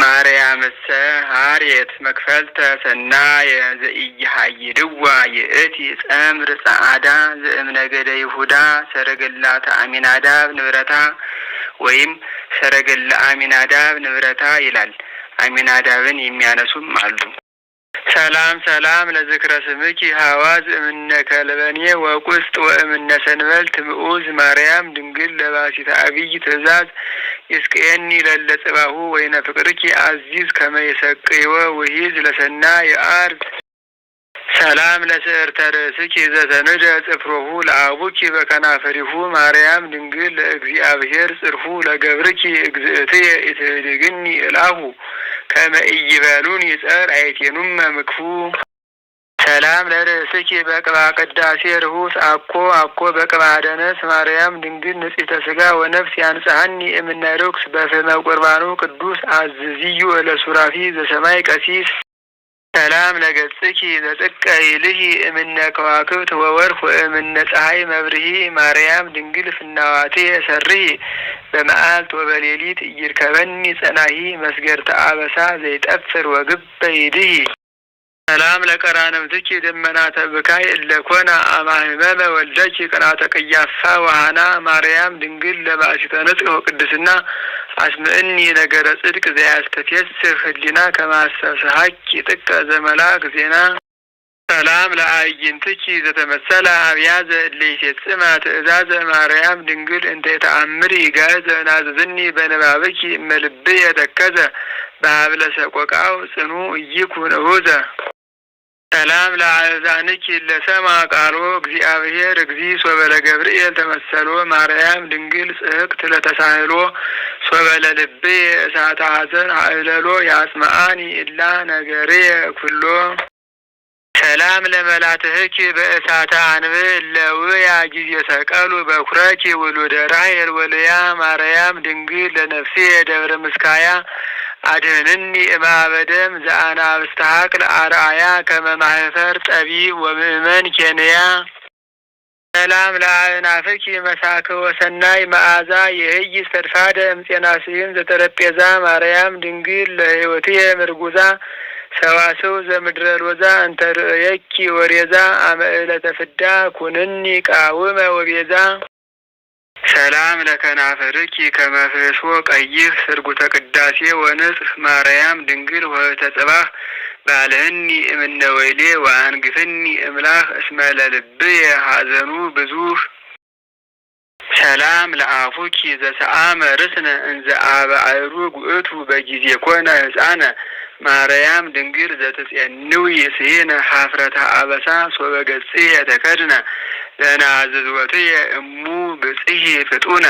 ማርያምሰ ሀርየት መክፈልተ ሰናየ ዘኢይሃይድዋ ይእቲ ጸምር ጸዓዳ ዘእምነገደ ይሁዳ ሰረገላተ አሚናዳብ ንብረታ ወይም ሰረገላ አሚናዳብ ንብረታ ይላል። አሚናዳብን የሚያነሱም አሉ። ሰላም ሰላም ለዝክረ ስምኪ ሀዋዝ እምነ ከልበኔ ወቁስጥ ወእምነ ሰንበልት ምዑዝ ማርያም ድንግል ለባሲተ አብይ ትእዛዝ ይስቅየኒ ለለ ጽባሁ ወይነ ፍቅርኪ አዚዝ ከመ ይሰቅይወ ውሂዝ ለሰና የአርዝ። ሰላም ለስዕርተ ርእስኪ ዘተንደ ጽፍሮሁ ለአቡኪ በከናፈሪሁ ማርያም ድንግል ለእግዚአብሔር ጽርሁ ለገብርኪ እግዝእትየ ኢትህድግኒ እላሁ ከመ ኢይበሉኒ ጸር አይቴኑመ ምክፉ። ሰላም ለርእስኪ በቅባ ቅዳሴ ርሁስ አኮ አኮ በቅባ ደነስ ማርያም ድንግል ንጽሕተ ሥጋ ወነፍስ ያንጽሐኒ እምነ ርኩስ በፍህመ ቁርባኑ ቅዱስ አዝዝዩ ለሱራፊ ዘሰማይ ቀሲስ። ሰላም ለገጽኪ ዘጥቀ ይልሂ እምነ ከዋክብት ወወርኅ ወእምነ ፀሐይ መብርሂ ማርያም ድንግል ፍናዋትየ ሰርሂ በመዓልት ወበሌሊት ኢይርከበኒ ጸናሂ መስገርተ አበሳ ዘይጠፍር ወግበ ይድሂ። ሰላም ለቀራንብትኪ ደመናተ ብካይ እለ ኮነ አማህመመ ወልደኪ ቅናተ ቅያፋ ወሃና ማርያም ድንግል ለባእሲተ ንጽሕ ወቅድስና አስምዕኒ ነገረ ጽድቅ ዘያስተፌስህ ህሊና ከማሰብስሐኪ ጥቀ ዘመላክ ዜና። ሰላም ለአዕይንትኪ ዘተመሰለ አብያዘ እለ ይፌጽማ ትእዛዘ ማርያም ድንግል እንተ የተአምሪ ጋዘ ናዝዝኒ በንባብኪ እመልብየ ተከዘ በሀብለ ሰቆቃው ጽኑ ኢይኩን እሁዘ። ሰላም ለአእዛንኪ ለሰማ ቃሎ እግዚአብሔር እግዚ ሶበለ ገብርኤል ተመሰሎ ማርያም ድንግል ጽሕቅት ለተሳህሎ ሶበለ ልብየ እሳተ ሐዘን አእለሎ ያጽምዓኒ እላ ነገርየ ኩሎ። ሰላም ለመላትህኪ በእሳተ አንብዕ ለውያ ጊዜ ሰቀሉ በኩረኪ ውሉደ ራሔል ወልያ ማርያም ድንግል ለነፍስየ ደብረ ምስካያ አድህንኒ እምአበ ደም ዘአናብስተ ሀቅል አርአያ ከመ ማህፈር ጠቢብ ወምእመን ኬንያ። ሰላም ለአእናፍኪ መሳክወ ሰናይ መዓዛ የህይስ ፈድፋደ እምፄና ስሂን ዘጠረጴዛ ማርያም ድንግል ለሕይወትየ ምርጉዛ ሰዋስው ዘምድረ ሎዛ እንተ ርእየኪ ወሬዛ አመ ዕለተ ፍዳ ኩንኒ ቃውመ ወቤዛ። ሰላም ለከናፍርኪ ከመ ፍህሶ ቀይህ ስርጉተ ቅዳሴ ወንጽሕ ማርያም ድንግል ወህተ ጽባህ ባልህኒ እምነ ወይሌ ወአንግፍኒ እምላህ እስመ ለልብየ ሐዘኑ ብዙህ። ሰላም ለአፉኪ ዘሰአመ ርስነ እንዘ አበ አዕሩግ ውእቱ በጊዜ ኮነ ሕፃነ ማርያም ድንግል ዘትጼንዊ ስሂነ ሀፍረተ አበሳ ሶበ ገጽየ ተከድነ ለናዝዝወትየ እሙ ብጽሂ ፍጡነ።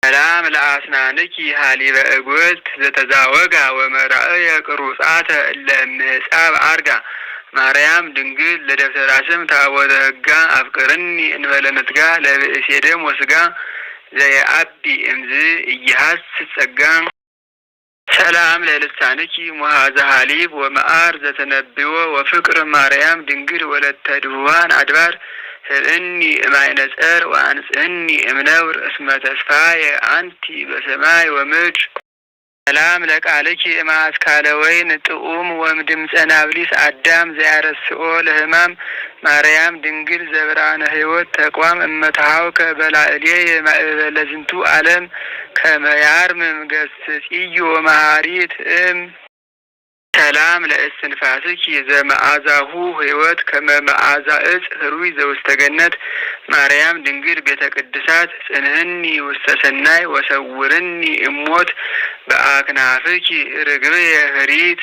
ሰላም ለአስናንኪ ሀሊበ እጎልት ዘተዛወጋ ወመራእየ ቅሩጻተ እለ እምህጻብ አርጋ ማርያም ድንግል ለደብተራ ስም ታቦተ ሕጋ አፍቅርኒ እንበለ ምትጋ ለብእሴ ደም ወስጋ ዘየአቢ እምዝ ኢይሐስስ ጸጋ። ሰላም ለልሳንኪ ሙሃዘ ሀሊብ ወመዓር ዘተነብዮ ወፍቅር ማርያም ድንግል ወለተ ድሁዋን አድባር ህብእኒ እማይነ ጸር ወአንጽህኒ እምነውር እስመ ተስፋየ አንቲ በሰማይ ወምድር። ሰላም ለቃልኪ እማእስካለ ወይን ጥዑም ወእምድምፀ ናብሊስ አዳም ዘያረስኦ ለህማም ማርያም ድንግል ዘብርሃነ ሕይወት ተቋም እመተሃውከ በላዕሌየ ማእበለ ዝንቱ ዓለም ከመ ያርምም ገስጽዮ መሃሪት እም። ሰላም ለእስትንፋስኪ ዘመዓዛሁ ሕይወት ከመ መዓዛ ዕፅ ህሩይ ዘውስተ ገነት ማርያም ድንግል ቤተ ቅድሳት ጽንህኒ ውስተ ሰናይ ወሰውርኒ እሞት በአክናፍኪ ርግብየ ህሪት።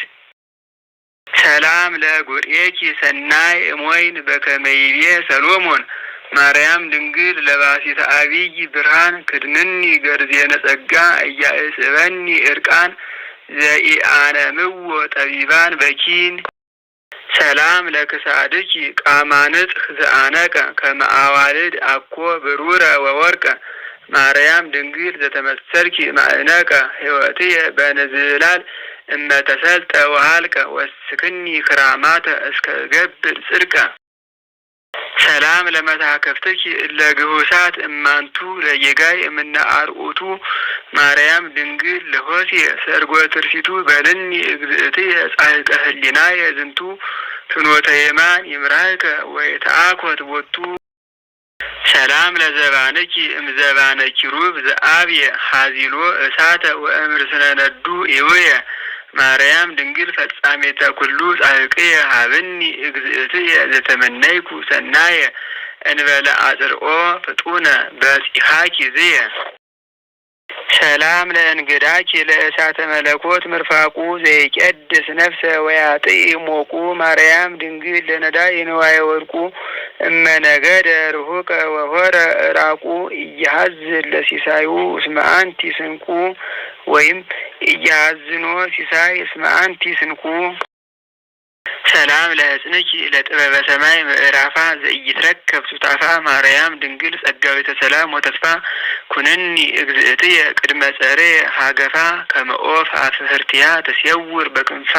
ሰላም ለጉርኤኪ ሰናይ እሞይን በከመ ይቤ ሰሎሞን ማርያም ድንግል ለባሲተ አብይ ብርሃን ክድንኒ ገርዜነ ጸጋ እያእስበኒ እርቃን ዘኢአነምዎ ጠቢባን በኪን። ሰላም ለክሳድኪ ቃማ ንጽሕ ዘአነቀ ከመ አዋልድ አኮ ብሩረ ወወርቀ ማርያም ድንግል ዘተመሰልኪ ማእነቀ ሕይወትየ በንዝላል እመተሰልጠ ወሃልቀ ወስክኒ ክራማተ እስከ ገብር ጽድቀ። ሰላም ለመታከፍትኪ ለግሁሳት እማንቱ ለጌጋይ እምነ አርዑቱ ማርያም ድንግል ለሆሴ ሰርጎ ትርሲቱ በልኒ እግዝእትየ ጻሕቀ ህሊናየ ዝንቱ ፍኖተ የማን ይምራህከ ወይትአኮት ቦቱ። ሰላም ለዘባንኪ እምዘባነ ኪሩብ ዘአብየ ሀዚሎ እሳተ ወእምርስነ ነዱ ይውየ ማርያም ድንግል ፈጻሜተ ኩሉ ጻሕቅየ ሀብኒ እግዝእትየ ዘተመነይኩ ሰናየ እንበለ አጽርኦ ፍጡነ በጺሐኪ ዝየ። ሰላም ለእንግዳኪ ለእሳተ መለኮት ምርፋቁ ዘይቀድስ ነፍሰ ወያጥኢ ሞቁ ማርያም ድንግል ለነዳይ ንዋየ ወርቁ እመነገደ ርሁቀ ወሆረ እራቁ እያሀዝን ለሲሳዩ እስመ አንቲ ስንቁ ወይም እያሀዝኖ ሲሳይ እስመ አንቲ ስንቁ። ሰላም ለሕጽንኪ ለጥበበ ሰማይ ምዕራፋ ዘኢይትረከብ ሱታፋ ማርያም ድንግል ጸጋዊተ ሰላም ወተስፋ ኩንኒ እግዝእትየ ቅድመ ጸርየ ሀገፋ ከመ ኦፍ አፍህርቲያ ተስየውር በክንፋ።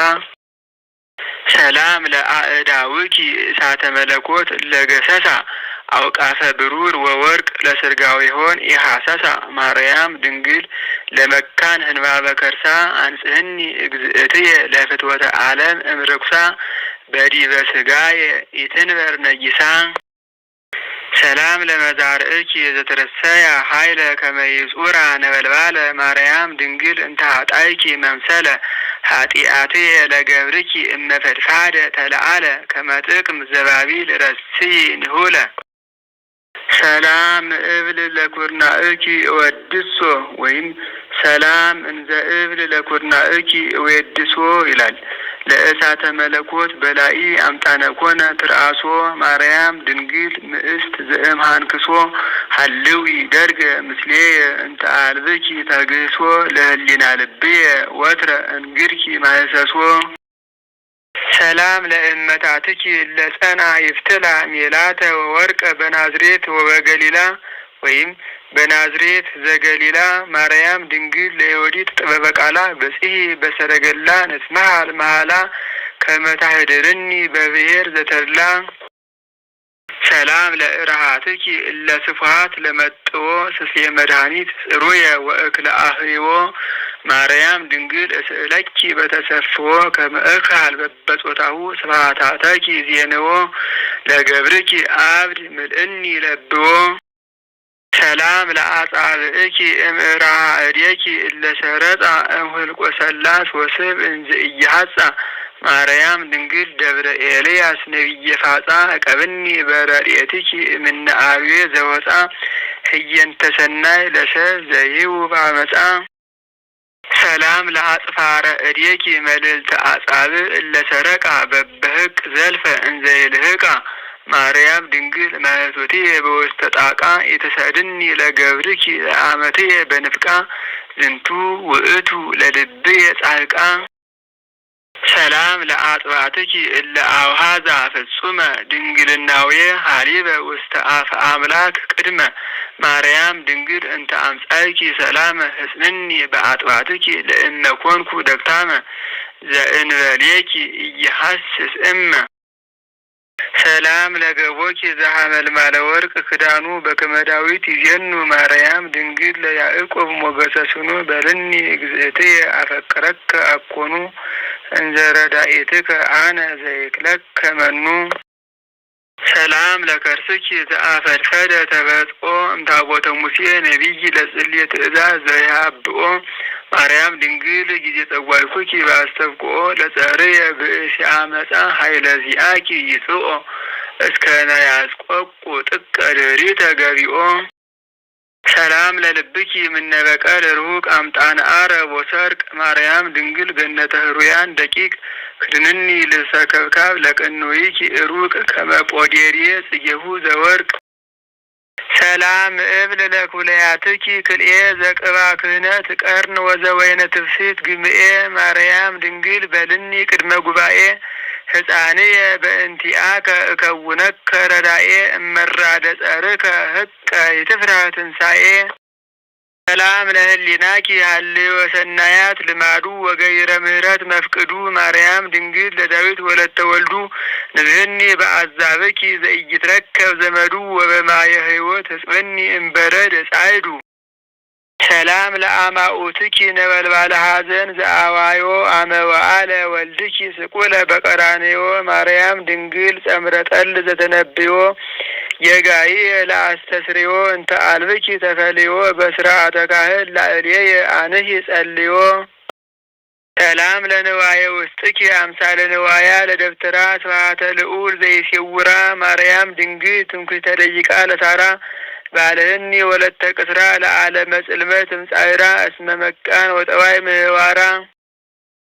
ሰላም ለአእዳውኪ እሳተ መለኮት ለገሰሳ አውቃፈ ብሩር ወወርቅ ለስርጋዊሆን ኢሐሰሳ ማርያም ድንግል ለመካን ህንባበ ከርሳ አንጽህኒ እግዝእትየ ለፍትወተ ዓለም እምርኩሳ በዲበ ስጋየ ኢትንበር ነጊሳ። ሰላም ለመዛርእኪ ዘተረሰያ ሀይለ ከመይጹራ ነበልባለ ማርያም ድንግል እንተ ሀጣይኪ መምሰለ ኃጢአትየ ለገብርኪ እመፈድፋደ ተለአለ ከመጥቅም ዘባቢል ረስይ ንሁለ። ሰላም እብል ለኩርናእኪ እወድሶ ወይም ሰላም እንዘ እብል ለኩርናእኪ እዌድሶ ይላል። ለእሳተ መለኮት በላኢ አምጣነ ኮነ ትርአሶ ማርያም ድንግል ምእስት ዘእምሃንክሶ ሀልዊ ደርገ ምስሌየ እንተ አልብኪ ተግህሶ ለህሊና ልብየ ወትረ እንግድኪ ማህሰሶ። ሰላም ለእመታትኪ ለጸና ይፍትላ ሜላተ ወወርቀ በናዝሬት ወበገሊላ ወይም በናዝሬት ዘገሊላ ማርያም ድንግል ለዮዲት ጥበበ ቃላ በጽሒ በሰረገላ ንትመሃል መሃላ ከመታህድርኒ በብሔር ዘተድላ። ሰላም ለእርሃትኪ እለ ስፉሃት ለመጥዎ ስሴ መድኃኒት ጽሩየ ወእክለ አህይዎ ማርያም ድንግል እስእለኪ በተሰፍዎ ከመ እክሃል በበጾታሁ ስብሐታተኪ ዜንዎ ለገብርኪ አብድ ምልእኒ ለብዎ። ሰላም ለአጻብዕኪ እምዕራሃ እዴኪ እለ ሰረጻ እምኅልቆ ሰላስ ወስብ እንዘ ኢይሐጻ ማርያም ድንግል ደብረ ኤልያስ ነቢየ ፋጻ እቀብኒ በረድኤትኪ እምነ አብየ ዘወፃ ህየንተ ሰናይ ለሰብ ዘይሁብ አመፃ። ሰላም ለአጽፋረ እዴኪ መልዕልተ አጻብዕ እለ ሰረቃ በበህቅ ዘልፈ እንዘ ይልህቃ ማርያም ድንግል ማኅቶትየ በውስተ ጣቃ የተሰድኒ ለገብርኪ ለአመትየ በንፍቃ ዝንቱ ውእቱ ለልብየ ጻድቃ። ሰላም ለአጽባትኪ እለ አውሃዛ ፍጹመ ድንግልናውየ ሀሊበ ውስተ አፈ አምላክ ቅድመ ማርያም ድንግል እንተ አምጻእኪ ሰላመ ህጽንኒ በአጥባትኪ ለእመ ኮንኩ ደክታመ ዘእንበሌኪ ኢይሐስስ እመ። ሰላም ለገቦኪ ዘሀመልማለ ወርቅ ክዳኑ በከመ ዳዊት ይዜኑ ማርያም ድንግል ለያዕቆብ ሞገሰ ስኑ በልኒ እግዝእትየ አፈቅረከ አኮኑ እንዘ ረዳኢትከ አነ ዘይክለከ መኑ። ሰላም ለከርስኪ ዘአፈድፈደ ተበጽኦ እምታቦተ ሙሴ ነቢይ ለጽልየ ትእዛዝ ዘያብኦ ማርያም ድንግል ጊዜ ጸዋይኩኪ በአስተብቅኦ ለጸርየ ብእሲ አመፃ ኃይለ ዚአኪ ይጽኦ እስከ ናያስቆቁ ጥቀ ድኅሪተ ገቢኦ። ሰላም ለልብኪ እምነበቀል ርሁቅ አምጣነ አረብ ወሰርቅ ማርያም ድንግል ገነተ ህሩያን ደቂቅ ክድንኒ ልብሰ ከብካብ ለቅንዊኪ ሩቅ ከመ ጶዴርየ ጽጌሁ ዘወርቅ። ሰላም እብል ለኩለያትኪ ክልኤ ዘቅባ ክህነት ቀርን ወዘወይነ ትፍሲት ግምኤ ማርያም ድንግል በልኒ ቅድመ ጉባኤ ሕፃንየ በእንቲአከ እከውነከ ረዳኤ እመራደ ጸርከ ህቀ ይትፍራ ትንሣኤ። ሰላም ለህሊናኪ ሀልዮ ሰናያት ልማዱ ወገይረ ምህረት መፍቅዱ ማርያም ድንግል ለዳዊት ወለተ ወልዱ ንብህኒ በአዛብኪ ዘኢይትረከብ ዘመዱ ወበማየ ሕይወት ህጽበኒ እምበረድ ጻይዱ። ሰላም ለአማኡትኪ ነበልባለ ሐዘን ዘአዋዮ አመወአለ ወልድኪ ስቁለ በቀራንዮ ማርያም ድንግል ጸምረ ጠል ዘተነብዮ የጋይ ለአስተስርዮ እንተ አልብኪ ተፈልዮ በስርዓተ ካህን ላዕሌየ አንሂ ጸልዮ። ሰላም ለንዋየ ውስጥኪ አምሳለ ንዋያ ለደብተራ ስብሐተ ልዑል ዘይሴውራ ማርያም ድንግል ትምክህተ ደቂቃ ለሳራ ባልህኒ ወለተ ቅስራ ለዓለመ ጽልመት እምጻይራ እስመ መቃን ወጠዋይ ምህዋራ።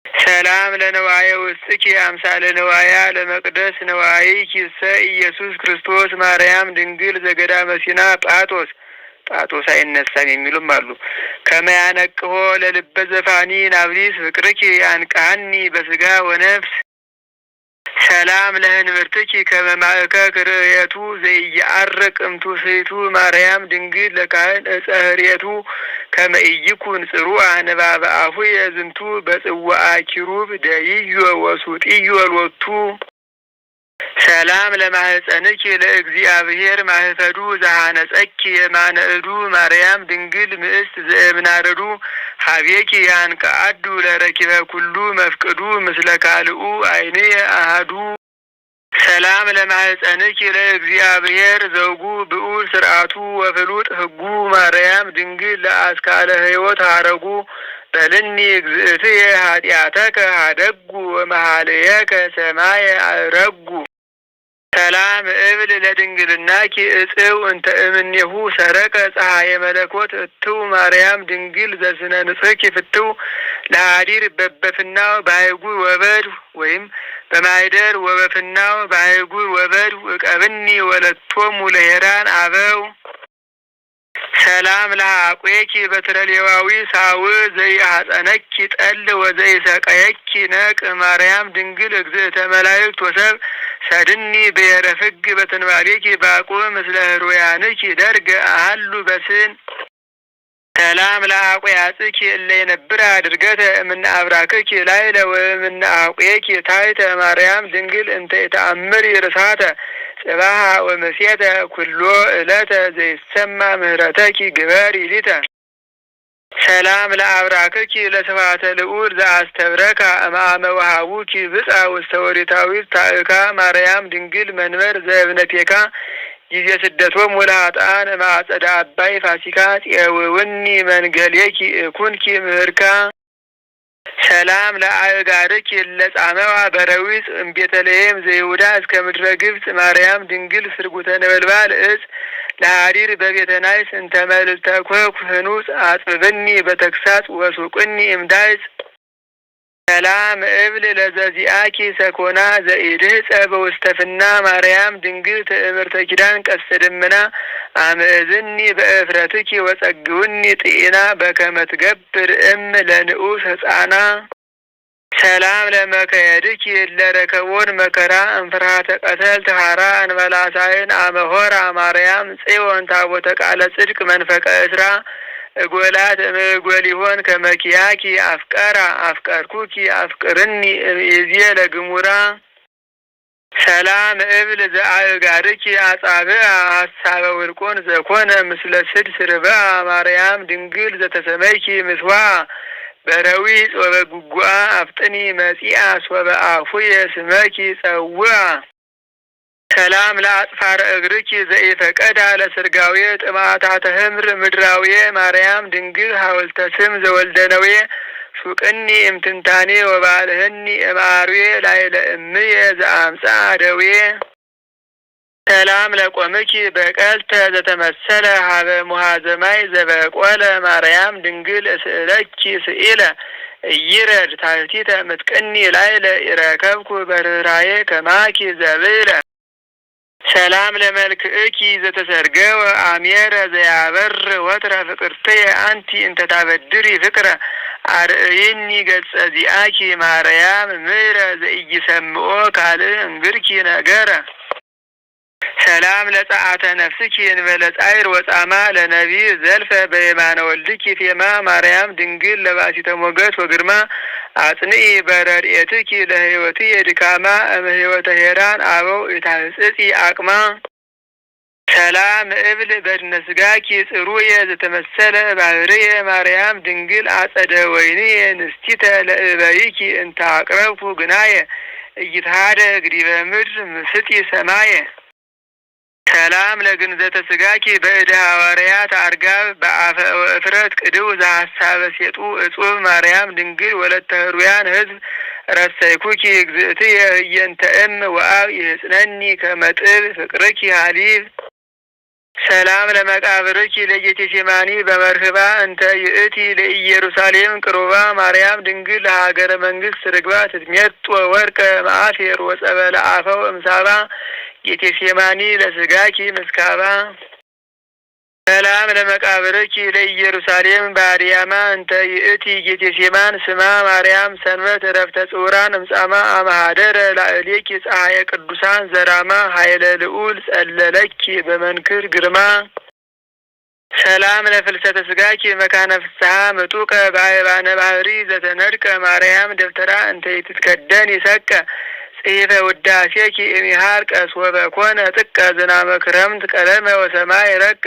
ሰላም ለንዋየ ውስጥኪ አምሳለ ንዋያ ለመቅደስ ንዋይኪ ሰ ኢየሱስ ክርስቶስ ማርያም ድንግል ዘገዳመ ሲና ጳጦስ ጳጦስ አይነሳም የሚሉም አሉ። ከመያነቅሆ ለልበ ዘፋኒ ናብሊስ ፍቅርኪ አንቃኒ በስጋ ወነፍስ። ሰላም ለህንብርትኪ ከመ ማእከክ ርእየቱ ዘኢየዐርቅ እምቱስሕቱ ማርያም ድንግል ለካህን ዕፀ ህርየቱ ከመ ኢይኩን ጽሩአ ንባበ አፉየ ዝንቱ በጽዋአ ኪሩብ ደይዮ ወሱጥዮ ሎቱ። ሰላም ለማህፀንኪ ለእግዚአብሔር ማህፈዱ ዘሃነጸኪ የማነ እዱ ማርያም ድንግል ምእስት ዘእምናረዱ ሀቤኪ ያንቀአዱ ለረኪበ ኩሉ መፍቅዱ ምስለ ካልኡ አይንየ አሃዱ። ሰላም ለማህፀንኪ ለእግዚአብሔር ዘውጉ ብዑል ስርዓቱ ወፍሉጥ ህጉ ማርያም ድንግል ለአስካለ ሕይወት ሀረጉ በልኒ እግዝእትየ ኃጢአተከ ሀደጉ ወመሃልየከ ሰማየ አረጉ። ሰላም እብል ለድንግልናኪ እጽው እንተ እምኔሁ ሰረቀ ፀሐየ መለኮት እትው ማርያም ድንግል ዘስነ ንጽሕኪ ፍትው ለሃዲር በበፍናው በአይጉር ወበድ ወይም በማይደር ወበፍናው በአይጉር ወበድ እቀብኒ ወለቶሙ ለሄራን አበው። ሰላም ለአቁኪ በትረ ሌዋዊ ሳው ዘይሐጸነኪ ጠል ወዘይሰቀየኪ ነቅ ማርያም ድንግል እግዝእተ መላእክት ወሰብ ሰድኒ ብሔረ ፍግ በትንባቤኪ ባቁ ምስለ ህሩያንኪ ደርገ አሃሉ በስን። ሰላም ለአቁያጽኪ እለ የነብራ ድርገተ እምነ አብራክኪ ላይለ ወእምነ አቁየኪ ታይተ ማርያም ድንግል እንተ የተአምሪ ርሳተ ጽባሃ ወመሴተ ኩሎ ዕለተ ዘይሰማ ምህረተኪ ግበሪ ሊተ። ሰላም ለአብራክኪ ለስብሐተ ልዑል ዘአስተብረካ እምአመ ወሃቡኪ ብፅዐ ውስተ ወሪታዊት ታእካ ማርያም ድንግል መንበር ዘእብነቴካ ጊዜ ስደቶም ወለኃጥአን እምአጸደ አባይ ፋሲካ ፄውውኒ መንገሌኪ እኩንኪ ምህርካ። ሰላም ለአእጋርኪ ለጻመዋ በረዊፅ እምቤተልሔም ዘይሁዳ እስከ ምድረ ግብጽ ማርያም ድንግል ስርጉተ ነበልባል እጽ ለሃዲር በቤተ ናይስ እንተ መልዕልተ ኮኩ ህኑጽ አጽብብኒ በተግሳጽ ወሱቅኒ እምዳይጽ። ሰላም እብል ለዘዚአኪ ሰኮና ዘኢድህጸ በውስተፍና ማርያም ድንግል ትእምርተ ኪዳን ቀስተ ደመና አምእዝኒ በእፍረትኪ ወጸግውኒ ጥኢና በከመ ትገብር እም ለንዑስ ህፃና። ሰላም ለመከየድኪ ለረከቦን መከራ እምፍርሃተ ቀተል ተሃራ እንበላሳይን አመሆራ ማርያም ጽዮን ታቦተ ቃለ ጽድቅ መንፈቀ እስራ እጎላት እምእጎሊሆን ከመኪያኪ አፍቀራ አፍቀርኩኪ አፍቅርኒ እምይእዜ ለግሙራ። ሰላም እብል ዘአእጋርኪ አጻብአ ሀሳበ ውርቆን ዘኮነ ምስለ ስድስ ርብአ ማርያም ድንግል ዘተሰመይኪ ምስዋ በረዊፅ ወበጉጉአ አፍጥኒ መጺአ ሶበ አፉየ ስመኪ ጸውአ። ሰላም ለአጽፋረ እግርኪ ዘኢፈቀዳ ለስርጋዌ ጥማታተ ህምር ምድራዌ ማርያም ድንግል ሐውልተ ስም ዘወልደ ነዌ ሱቅኒ እምትንታኔ ወባልህኒ እምአርዌ ላዕለ እምየ ዘአምጽአ ደዌ። ሰላም ለቆምኪ በቀልተ ዘተመሰለ ሀበ ሙሃዘማይ ዘበቆለ ማርያም ድንግል እስእለኪ ስኢለ እይረድ ታሕቲተ ምጥቅኒ ላዕለ ኢረከብኩ በርኅራዬ ከማኪ ዘብለ። ሰላም ለመልክእኪ ዘተሰርገወ አሜረ ዘያበር ወትረ ፍቅርትየ አንቲ እንተ ታበድሪ ፍቅረ አርእይኒ ገጸ ዚአኪ ማርያም ምረ ዘኢይሰምዖ ካልእ እንግርኪ ነገረ። ሰላም ለጸአተ ነፍስኪ እንበለ ጻዕር ወጻማ ለነቢብ ዘልፈ በየማነ ወልድኪ ፌማ ማርያም ድንግል ለባሲተ ሞገስ ወግርማ አጽንኢ በረድኤትኪ ለሕይወትየ ድካማ እምሕይወተ ሄራን አበው ኢታህጽጺ አቅማ። ሰላም እብል በድነ ስጋኪ ጽሩየ ዘተመሰለ ባህርየ ማርያም ድንግል አጸደ ወይንየ ንስቲተ ለእበይኪ እንተ አቅረብኩ ግናየ ኢይትሃደግ ዲበ ምድር ምስጢ ሰማየ። ሰላም ለግንዘተ ስጋኪ በእደ ሐዋርያት አርጋብ በአፈ ወእፍረት ቅድው ዘሀሳበ ሴጡ እጹብ ማርያም ድንግል ወለተ ህሩያን ህዝብ ረሰይኩኪ እግዝእትየ ህየንተ እም ወአብ ይህጽነኒ ከመጥብ ፍቅርኪ ሀሊብ። ሰላም ለመቃብርኪ ለጌቴሴማኒ በመርህባ እንተ ይእቲ ለኢየሩሳሌም ቅሩባ ማርያም ድንግል ለሀገረ መንግስት ርግባ ትትሜጦ ወርቀ መአፌር ወጸበለ አፈው እምሳባ ጌቴሴማኒ ለስጋኪ ምስካባ። ሰላም ለመቃብርኪ ለኢየሩሳሌም ባርያማ እንተ ይእቲ ጌቴሴማን ስማ ማርያም ሰንበት ዕረፍተ ጽውራን እምጻማ አማሃደረ ላዕሌኪ ፀሐየ ቅዱሳን ዘራማ ኃይለ ልዑል ጸለለኪ በመንክር ግርማ። ሰላም ለፍልሰተ ስጋኪ መካነ ፍስሐ ምጡቀ በአይባነ ባህሪ ዘተነድቀ ማርያም ደብተራ እንተ ይትትከደን ይሰቀ ጽሕፈ ውዳሴኪ እሚሃር ቀስወበ ኮነ ጥቀ ዝናመ ክረምት ቀለመ ወሰማይ ረቀ።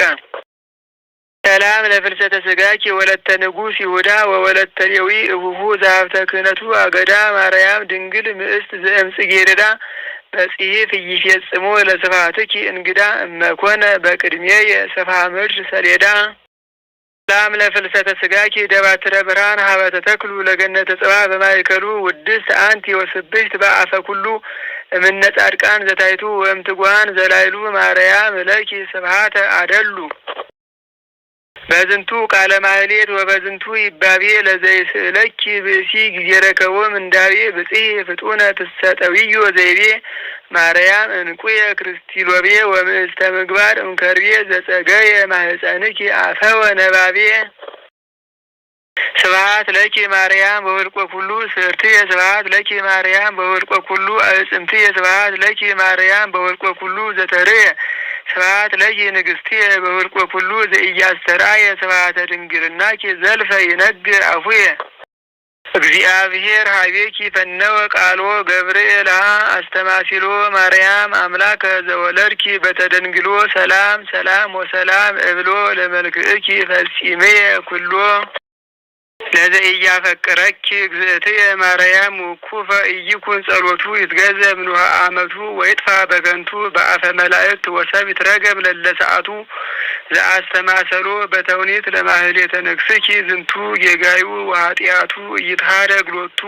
ሰላም ለፍልሰተ ስጋኪ ወለተ ንጉሥ ይሁዳ ወወለተ ሌዊ እሁሁ ዘሀብተ ክህነቱ አገዳ ማርያም ድንግል ምእስት ዘእምጽጌረዳ በጽሒፍ ኢይፌጽሞ ለስብሐትኪ እንግዳ እመኮነ በቅድሜየ ስፍሐ ምድር ሰሌዳ። ሰላም ለፍልሰተ ስጋኪ ደባትረ ብርሃን ሀበተ ተክሉ ለገነተ ጽባህ በማእከሉ ውድስት አንቲ ወስብሕት በአፈ ኩሉ እምነ ጻድቃን ዘታይቱ ወእምትጓን ዘላይሉ ማርያም ለኪ ስብሐተ አደሉ። በዝንቱ ቃለ ማህሌት ወበዝንቱ ይባቤ ለዘይስእለኪ ብእሲ ጊዜ ረከቦ ምንዳቤ ብጽሔ ፍጡነ ትሰጠዊዮ ዘይቤ ማርያም እንቁየ ክርስቲሎቤ ወምእስተ ምግባር እምከርቤ ዘጸገየ ማህፀንኪ አፈወ ነባቤ። ስብሐት ለኪ ማርያም በወልቆ ኩሉ ስርትየ ስብሐት ለኪ ማርያም በወልቆ ኩሉ አዕጽምትየ ስብሐት ለኪ ማርያም በወልቆ ኩሉ ዘተርየ ስብሐት ለኪ ንግሥትየ በወልቆ ኩሉ ዘኢያስተርአየ ስብሐተ ድንግልናኪ ዘልፈ ይነግር አፉየ። እግዚአብሔር ሀቤኪ ፈነወ ቃሎ ገብርኤል አስተማሲሎ ማርያም አምላከ ዘወለድኪ በተደንግሎ ሰላም ሰላም ወሰላም እብሎ ለመልክእኪ ፈጺሜየ ኩሎ። ለዘኢያፈቅረኪ እግዝእትየ ማርያም ውኩፈ ኢይኩን ጸሎቱ ይትገዘብ ንውሐ አመቱ ወይጥፋ በከንቱ በአፈ መላእክት ወሰብ ይትረገም ለለ ሰዓቱ ዘአስተማሰሎ በተውኔት ለማህሌተ ነግስኪ ዝንቱ ጌጋዩ ወኃጢአቱ ኢይትኀደግ ሎቱ።